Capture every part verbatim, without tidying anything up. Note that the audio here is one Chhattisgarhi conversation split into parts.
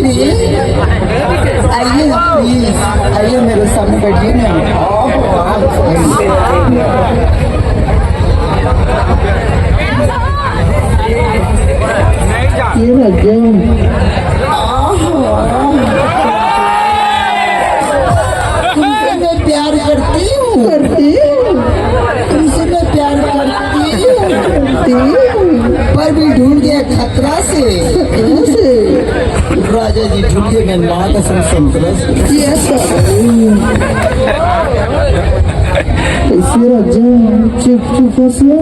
आइए ना, प्लीज, आइए, मेरे सामने बैठिए ना। ये ना, क्या? तुमसे मैं प्यार करती हूँ। करती हूँ। तुमसे मैं प्यार करती हूँ। करती हूँ। पर भी ढूंढ गया खतरा से। खतरा से। राजा जी झुके में माँ कसम संतरा से। Yes, sir। ऐसे राजा चुप चुप से।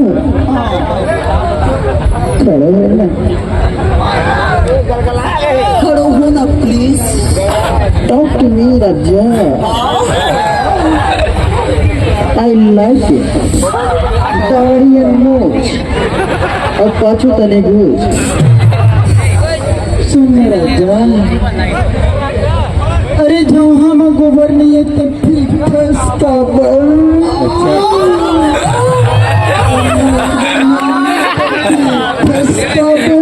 खड़े हो ना। खड़ो हो ना, please. Talk to me, Raja. I like it। दाढ़ी and मूछ। अउ पाछू तनी गूछ। सुन ना राजा। अरे, जहाँ में गोबर नहीं है, तब फिर फंस काबर। फंस काबर।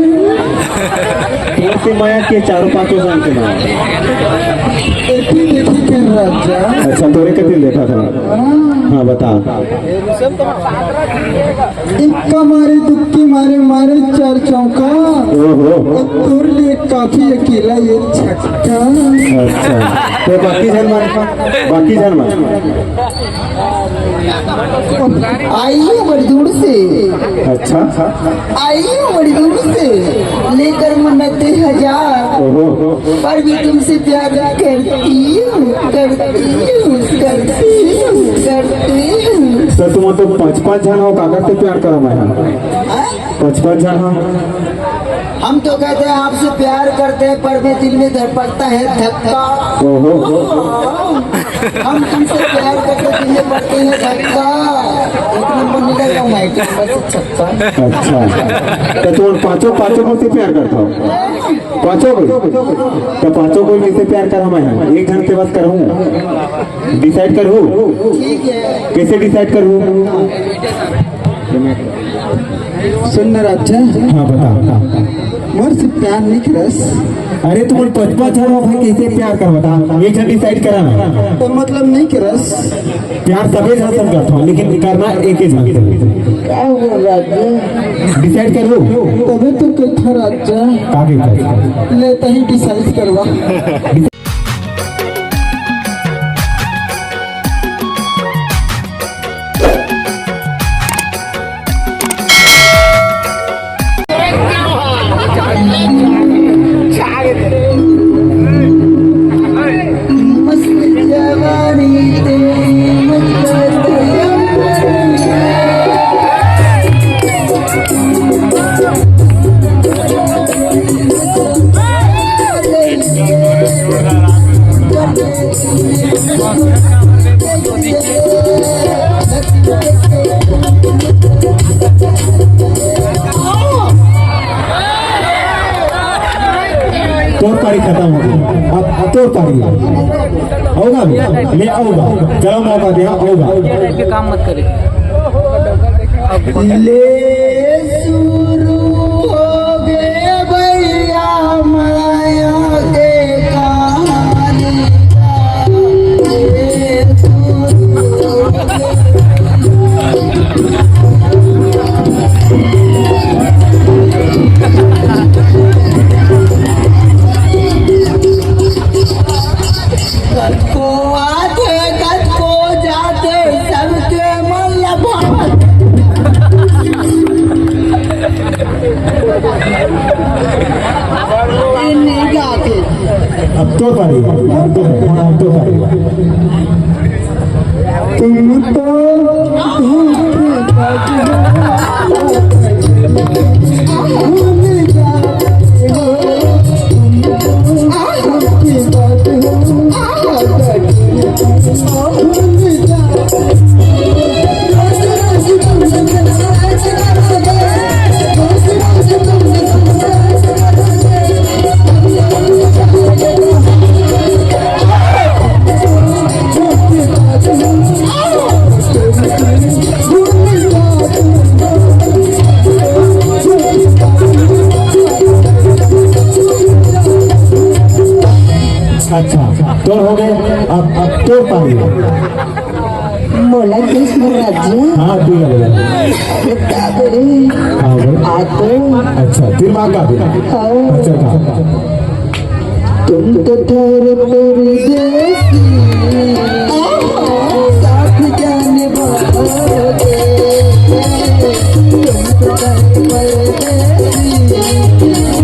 तोर से मया के चारों पांचों जान के ना। एती देखी के राजा। अच्छा, तोरे कति देखा था। हाँ, बता। इक्का मारे, दुक्की मारे, मारे चार चौका। ओहो। और तोर लिए काफी अकेला ये छक्का। अच्छा, तो बाकी झन मन, बाकी झन मन। आई है बड़ी दूर से। अच्छा। आई हूँ बड़ी दूर से, लेकर मन्नतें हजार। ओहो। पर भी तुमसे प्यार करती हूँ, करती हूँ, करती हूँ, करती हूँ। तो तुम तो पाँच पाँच झन हो, काकर से प्यार करो मैं? हाँ? पाँच पाँच झन हो। हम तो कहते हैं आपसे प्यार करते हैं, पर भी दिल में धड़पड़ता है धक्का। ओहो। हम तुमसे प्यार करते, तुमने पड़ते हैं धक्का। एक नंबर निकल रहा हूँ मैं, बस छक्का। अच्छा, तो तुम पांचों, पांचों को से प्यार करता हो? पांचों को? तो पांचों को कैसे प्यार करा मैं? एक जन से बस करूँ, डिसाइड करूँ। ठीक है। कैसे डिसाइड करूँ? सुन ना राजा। हाँ, बता। मोर से प्यार नहीं करस। अरे, तुम पचपन झन हो भाई, कैसे प्यार कर बता? एक झन डिसाइड करा ना। तो मतलब नहीं करस। प्यार सबे झन से करता हूँ, लेकिन करना एक ही झन से। का हो राजा? डिसाइड कर लो। तबे तो कहता राजा। का कहता? ले तही डिसाइड करवा। तोर पारी खतम हो गई। अब, अब तोर पारी। होगा भी? ले आओगा। चलो मौका दिया, होगा। काम मत करे। ले शुरू हो गए भैया माया के कहानी। कतको आथे, कतको जाथे, सबके मन ल भाथे। ये नहीं जाथे। अब तो पारी, अब तो, अब तो पारी। तुम तो अच्छा, तोर हो गए, अब, अब तोर पारी। मोला किस राज्य? हाँ, तू लग रहा। अरे, का बोले? हाँ, बोल। आ तो। अच्छा, फिर माँ का भी। हाँ। अच्छा, हाँ। तुम तो ठहरे परदेसी, साथ जाने वालों के। तुम तो ठहरे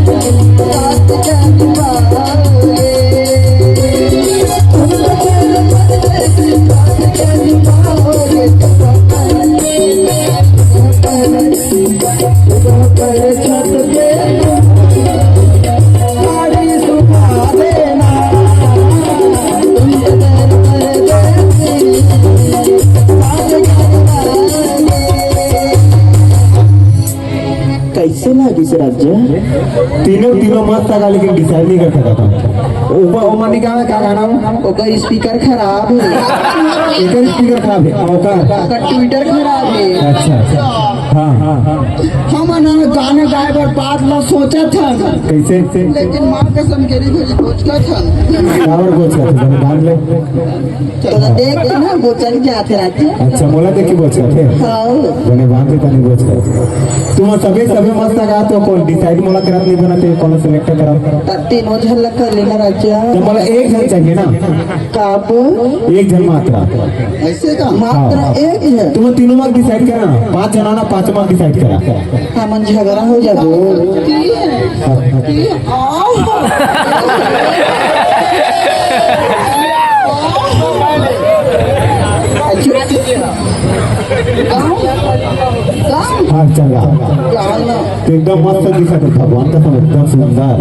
परदेसी, साथ जाने वालों के। तुम तो ठहरे परदेसी, साथ जाने वालों के। कैसे लागिस राजा? तीनों, तीनों मस्त लगा, लेकिन decide नहीं कर सकता। ऊपर ओमन नहीं गावे का गाना हो? ओकर speaker खराब है। एकर speaker खराब है, ओकर? ओकर tweeter खराब है। अच्छा, अच्छा। हाँ, हाँ, हाँ। हमन ह गाना गाए बर बात ला सोचत हन। कैसे? लेकिन माँ कसम के री भरी कोचकत हन। काबर कोचकत हन? बने बांध ले। तो देख ना, वो चल जाते रहते। अच्छा, मोला देख के कोचकत हे? हाँ। बने बांध ले, तनी कोचकत। तुम सभी, सभी मस्त गा तो कौन decide मोला करत नहीं बना, तो कौन select करा? तीनों झन ला कर लेना राजा। तो मोला एक झन चाहिए ना। काबर? एक झन मात्रा। ऐसे का? मात्र हाँ। एक झन? तुम तीनों मार्क decide करा ना, पांच झन आना, पांच मार्क decide करा। हमन झगड़ा हो जाबो। हाँ, चल रहा। तो एकदम मस्त दिखत है, भगवान का सब एकदम सुंदर।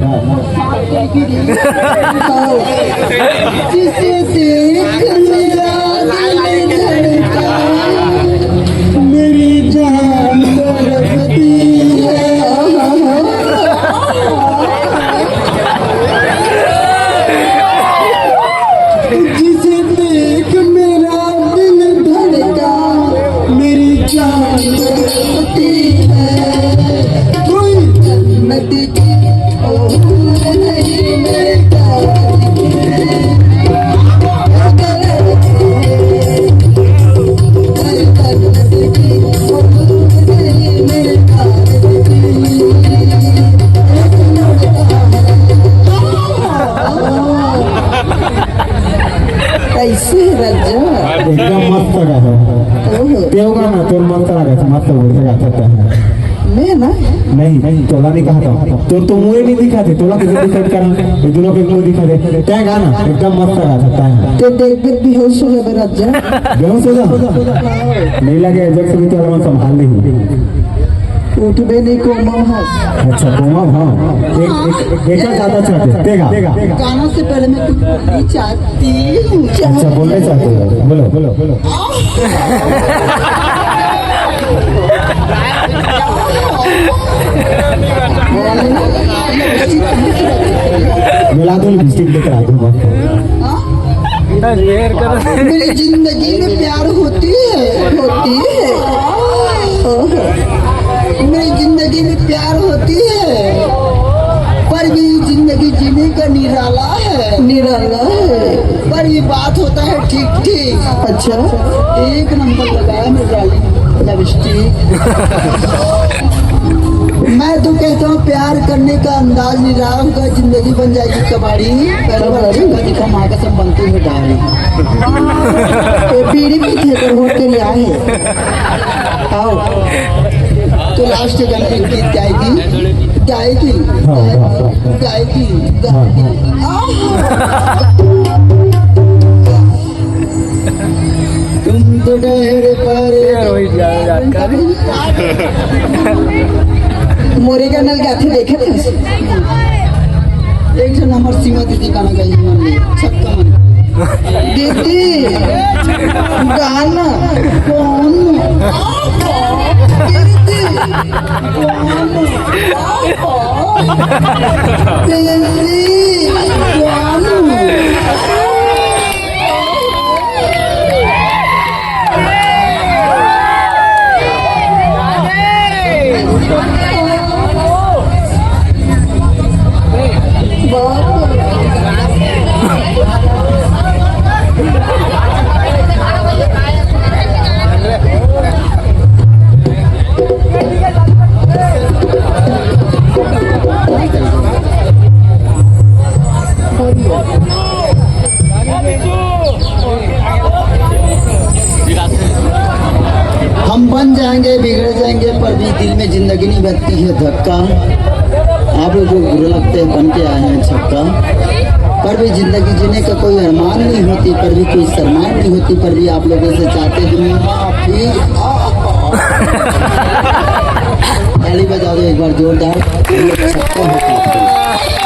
जिसे देख मेरा दिल धड़का, मेरी जान तड़पती है। जिसे देख मेरा दिल धड़का, मेरी जान तड़पती है। कोई जन्नत की और नहीं मेरे प्यार की। कोई जन्नत की और नहीं मेरे प्यार की। कैसे है राजा? एकदम मस्त गा है। ओहो। तेवगा ना, तोर मस्त लगा, मस्त बोल के गाता था। मैं ना? नहीं, नहीं, तोला नहीं कहा था। तो तुम मुझे नहीं दिखा थे, तोला कैसे दिखा था? ये दोनों के मुंह दिखा थे। क्या गाना? एकदम मस्त लगा था, क्या है? ते देख, देख, बेहोश हो गया राजा। बेहोश हो गया? नहीं लगे, जब से भी तोला मैं संभाल नहीं हूँ। उठबे नहीं कोमा हस। अच्छा, कोमा, हाँ। एक, एक, एक ज्यादा चाहते, तेगा। गाना से पहले मैं कुछ बोलना चाहती हूँ। अच्छा, बोलना चाहते हो? बोलो, बोलो, बोलो। मिला दो, लिपस्टिक देख रहा हूँ। मेरी जिंदगी में प्यार होती है, होती है। ओहो। मेरी जिंदगी में प्यार होती है, पर ये जिंदगी जीने का निराला है। निराला है। पर ये बात होता है ठीक ठीक। अच्छा। एक नंबर लगाया मेरे डार्लिंग, लिपस्टिक। मैं तो कहता हूँ, प्यार करने का अंदाज निराला होगा, जिंदगी बन जाएगी कबाड़ी। पहली बार धक्का दिखा, माँ कसम बनते हुए डाल। ये बीड़ी पीते पर वोट के लिए आए हैं। आओ। तो लास्ट गाना एक गीत गाएगी, गाएगी, हाँ, हाँ, हाँ। गाएगी, हाँ, गाएगी। हाँ। आओ। तुम तो डहर पर मोरे गाना गाथे देखे थे। एक ठन हमर सीमा दीदी गाना गाई मन में, छक्का मन। दीदी, गाना कौन? दीदी, कौन? दीदी, कौन? जाएंगे, बिगड़ जाएंगे, पर भी दिल में जिंदगी नहीं बनती है धक्का। आप लोग को बुरा लगता है, बन के आए हैं छक्का। पर भी जिंदगी जीने का कोई अरमान नहीं होती, पर भी कोई शरमान नहीं होती, पर भी आप लोगों से चाहते हैं माफी। ताली बजा दो एक बार जोरदार। हम लोग छक्का होते हैं।